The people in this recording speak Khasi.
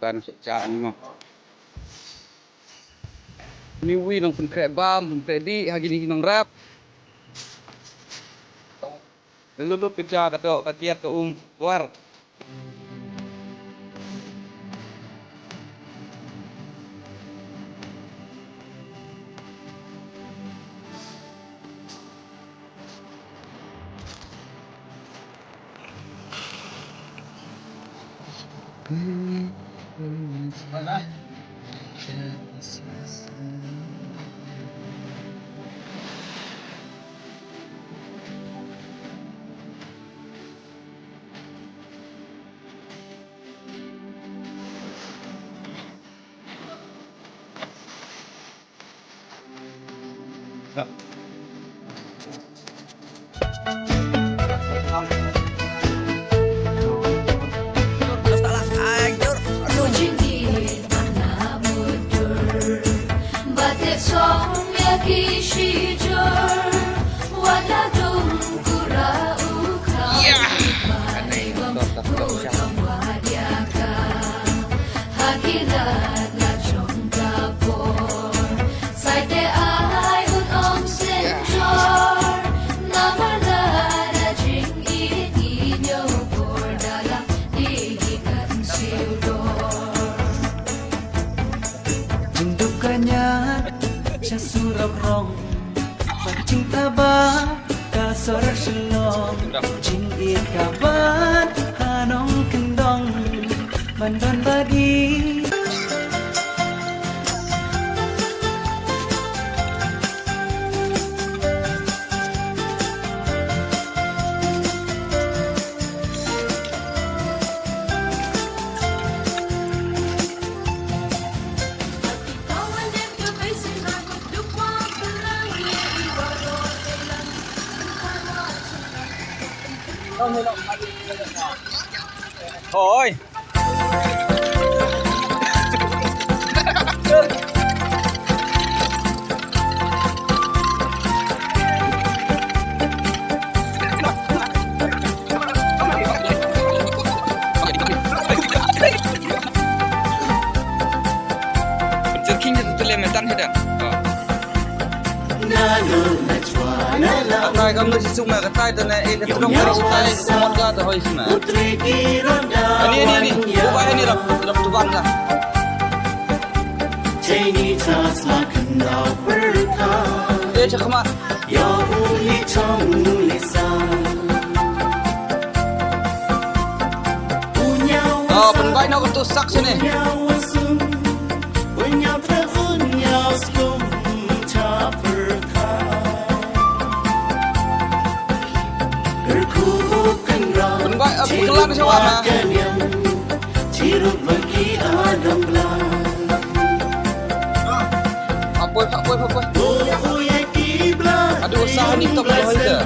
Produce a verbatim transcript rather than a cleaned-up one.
Kan sa cha ni mo. Ni wi nang pynkhreh bam, pynkhreh dih, ha kini ki nongrep. Lulu pyncha ka to, ka tiat ka um, war. Jingduk ka ñiad sha surok rong, bad jingtaba ka sor Shillong. Jingïeit ka ban ha nongkyndong ban don bad i. Hoi. Jerking je tu le metan hedan. Atai kam da sisuk na katai da na e ka trong kari sitai samot ka da hoi sima. Ani, ani, ani. Buka ani rap, rap tu bang ka. Jeni tas la kendau perka. Eh, cakma. Ya uli chong uli sa. Oh, pynbai na ka tu sak sini. Pynbai, eh, pynkelang sini, wah, ma. Apoi, apoi, apoi. Aduh, usaha ni tok dah.